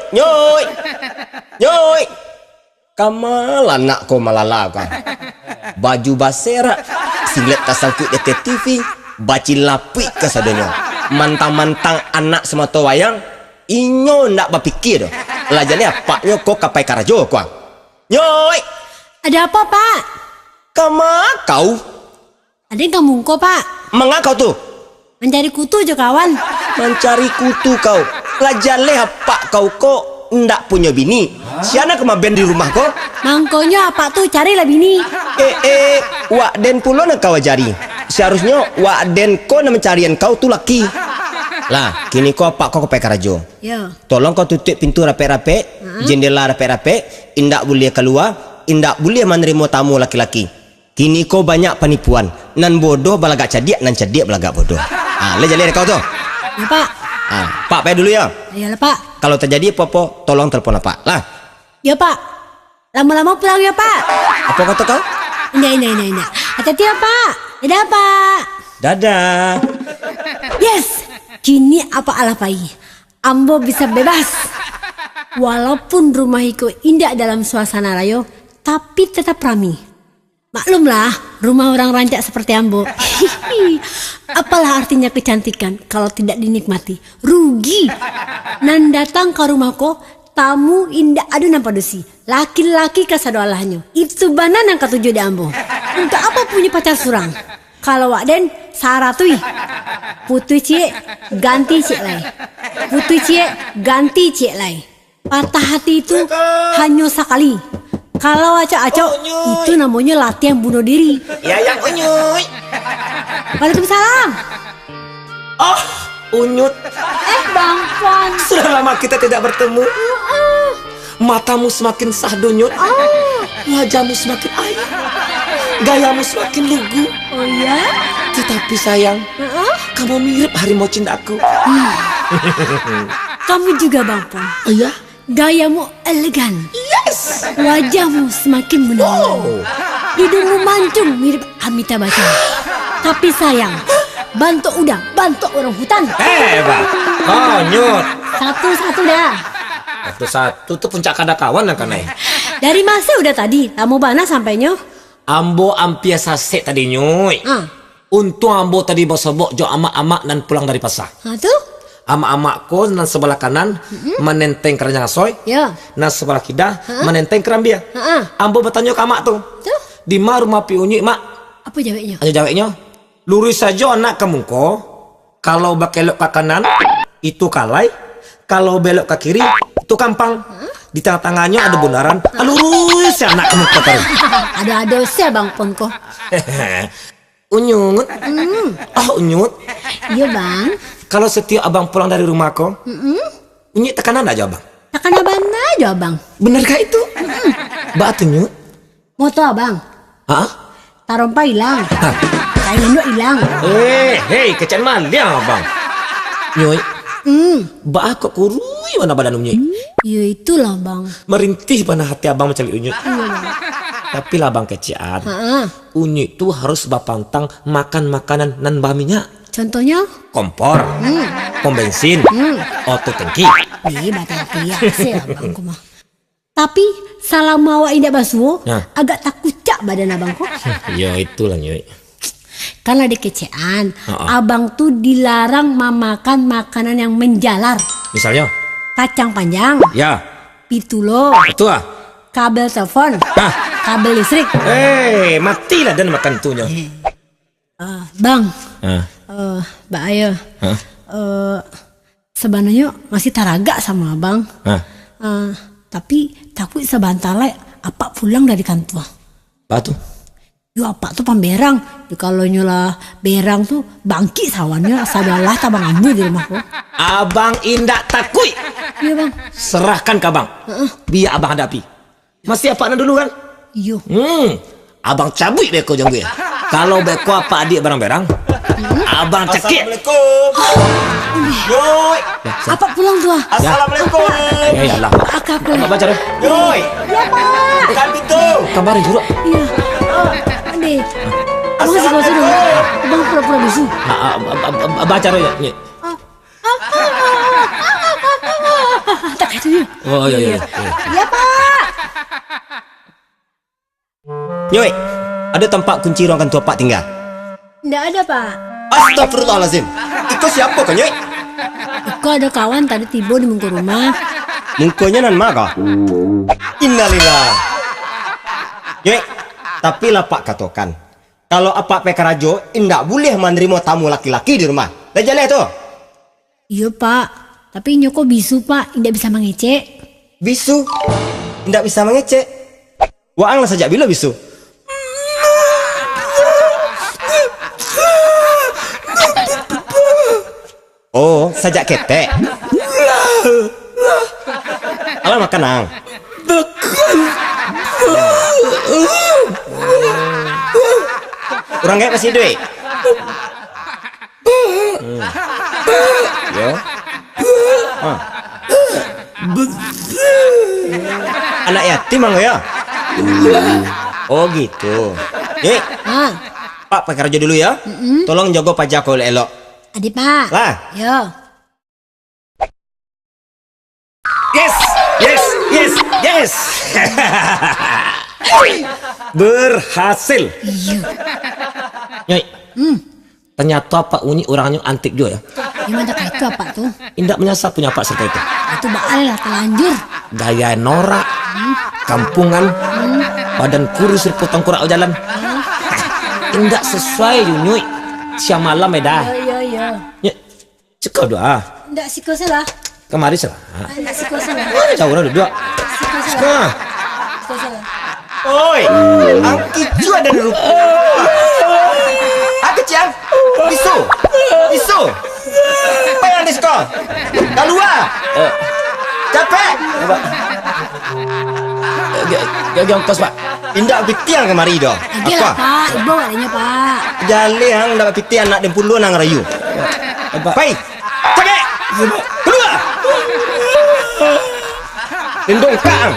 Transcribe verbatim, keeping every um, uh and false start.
Nyoi! Nyoi! Kama lah anak ko malala ko. Baju baserak, silek tasangkuik di ateh T V, bacilapuik kasadonyo. Mantang-mantang anak samato wayang, inyo ndak bapikia doh. Lah jaleh apaknyo ko ka pai karajo ko. Nyoi! Ada apa, Pak? Kama kau? Aden ka mungko, Pak. Manga kau tu? Mancari kutu jo kawan. Mancari kutu kau. Lah jaleh apak kau ko ndak punyo bini. Sia nan ka maben di rumah ko? Mangkonyo apak tu carilah bini. Eh, eh, wak den pulo nan kau ajari. Saharusnyo wak den ko nan mancarian kau tu laki. Lah, kini ko apak kau ka pai karajo. Yo. Tolong kau tutuik pintu rapek-rapek, jendela rapek-rapek, indak buliah kalua, indak buliah manarimo tamu laki-laki. Kini ko banyak panipuan, nan bodoh balagak cadiak, nan cadiak balagak bodoh. Ah, lai jaleh kau tu. Ya, Pak. Ah, Pak pai dulu ya. Iyolah, Pak. Kalau tajadi apo-apo, tolong telepon Apak lah. Ya, Pak. Lamo-lamo pulang ya, Pak. Apo kato kau? Indak, indak, indak, indak. Hati-hati ya, Pak. Dadah, Pak. Dadah. Yes, kini Apak alah pai. Ambo bisa bebas. Walaupun rumah iko indak dalam suasana rayo, tapi tetap rami. Maklumlah, rumah urang rancak seperti ambo. Apalah artinya kecantikan kalau tidak dinikmati? Rugi! Nan datang ka rumah ko, tamu indak ado nan padusi. Laki-laki kasado alahnyo. Itu bana nan katuju di ambo. Untuak apo punyo pacar surang? Kalau wak den, saratuih. Putuih ciek, ganti ciek lai. Putuih ciek, ganti ciek lai. Patah hati itu hanyo sakali. Kalau acok-acok, itu namonyo latihan bunuh diri. Ya, yang Unyut. Waalaikumsalam. Oh, Unyut. Eh, Bang Pon. Sudah lama kita tidak bertemu. Heeh. Matamu semakin sahdu, Nyut. Oh. Wajahmu semakin ayu. Gayamu semakin lugu. Oh, iya? Tetapi sayang, heeh, kamu mirip harimau cintaku. Hmm. Kamu juga, Bang Pon. Oh, iya? Gayamu elegan. Yes. Wajahmu semakin menawan. Oh. Hidungmu mancung mirip Amitabh Bachchan. Tapi sayang, bantuak uda, bantuak urang hutan. Eh, bah. Konyut. Satu-satu dah. Satu-satu tu puncak kada kawan nan kanai. Dari masa uda tadi, lamo bana sampai nyo? Ambo ampia sasek tadi, Nyuik. Ah. Untuang ambo tadi basobok jo amak-amak nan pulang dari pasa. Ha, tu? Amak-amak ko nan sabalah kanan, mm-mm, manenteng karanjang asoy, ya, nan sabalah kida, ha, manenteng karambia. Ha-a. Ambo batanyo ka amak tu, tu? "Di ma rumah Pi Unyuik, Mak?" Apo jaweknyo? Ajo jaweknyo, "Luruih sajo anak ka mungko, kalau bakelok ka kanan, itu ka alai, kalau belok ka kiri, itu ka ampang. Hah? Di tangah-tangahnyo ado bundaran, luruih se anak ka mungko taruih." Ado-ado se Abang Pon ko. Unyut. Hmm. Ah, Unyut. Iyo, Bang. Kalau satiok Abang pulang dari rumah ko, mm-mm, Unyuik takana ndak jo Abang? Takana bana jo, Abang. Benarkah itu? Mm-mm. Baa tu, Nyut? Moto Abang. Hah? Tarompa ilang. Hah? Kain induak ilang. Eh, hei, kecek maliang Abang. Nyuik. Hmm. Baa kok kuruih bana badan Unyuik? Ya itulah, Bang. Merintih bana hati Abang mancaliak Unyuik. Iyo, Bang. Tapi lah Abang kecekan. Ha-a. Unyuik tu harus bapantang makan makanan nan baminyak. Contohnyo? Kompor, hmm, pom bensin, hmm, oto tangki. Ih, batangki, ya, se Abang ko mah. Tapi, salamo awak indak basuo, nah, agak takucak badan Abang ko. Ya, itulah, Nyuik. Kan lah dikecekan, ha-a, Abang tu dilarang mamakan makanan yang menjalar. Misalnyo? Kacang panjang. Ya. Pitulo. Betul ah. Kabel telepon. Hah? Kabel listrik. Eh, matilah den makan tu nyo. Eh. Ah, Bang. Ah. Eh, Bak Ayo. Hah? Eh, sabananyo masih taragak samo Abang. Ah. Ah, tapi takuik sabanta lai Apak pulang dari kantua. Baa tu? Yo, Apak tu pamberang. Yo, kalau nyo lah berang tu, bangkik sawannyo, sadalah tabang ambuih di rumah ko. Abang indak takuik. Iyo, Bang. Serahkan ka Abang. Heeh. Bia Abang hadapi. Masih Apak nan dulu, kan? Iyo. Hmm. Abang cabuik beko jangguik. Kalau beko Apak adiak barang-barang, Abang cekik. Assalamualaikum. Yoi. Apak pulang tu ah. Assalamualaikum. Ya, ya Allah. Akak pulang. Abang baca dulu. Yoi. Ya, Pak. Kan pintu. Kabar juruk. Iya. Ande. Abang kasih basuh dulu. Assalamualaikum. Abang pura-pura bisu. Ah, ah, ah, ah, ah, baca dulu, ya. Ya. Tak kata dia. Oh, iyo, iyo, iyo. Iyo, Pak. Nyoi, ado tampak kunci ruang kantua Apak tingga? Ndak ada, Pak. Astagfirullahalazim. Iko siapo ko, Nyoi? Iko ado kawan tadi tibo di muko rumah. Mukonyo nan ma ko? Innalillah. Nyoi, tapi lah Apak katokan, kalau Apak pai karajo, indak buliah manarimo tamu laki-laki di rumah. Lah jaleh tu? Iyo, Pak. Tapi inyo ko bisu, Pak. Indak bisa mangecek. Bisu? Indak bisa mangecek? Waang lah sajak bilo bisu? Oh, sajak ketek? Alah makan, ang? Urang gaek masih iduik? Hmm. Yo. Ah. Anak yatim, ang, yo? Oh, gitu. Nyoi. Ah. Pak, pai karajo dulu, yo. Mm-mm. Tolong jago paja ko elok-elok. Ade, Pak. Lah. Yo. Yes, yes, yes, yes. Berhasil. Iyo. Nyoi. Hmm. Tanyato Apak Unyik urangnyo antik juo, yo. Di ma kah itu, Pak, tu? Indak manyasa punyo Apak sarito itu. Itu baa lah, talanjur. Gaya norak, kampungan, badan kurus rupo tangkurak bajalan. Indak sasuai, Unyik. Siang malam, Eda. Iyo, iyo, iyo. Nyoi. Siko duduak, ah. Ndak siko salah. Kamari salah. Ah, ndak siko salah. Jauah lah duduak. Siko salah. Nah. Siko salah. Oi, ang kicu ada di rupo. Ah, kecil. Bisu. Bisu. Pai ang di siko. Kalua. Eh. Capek. Apa? Gagi ongkos, Pak. Indak bapitih ang kamari doh. Agiah lah, Pak. Ibo awaknyo, Pak. Jaleh ang indak bapitih, anak den pulo nan rayu. Pak. Pai. Capek. Kalua. Lindong kang.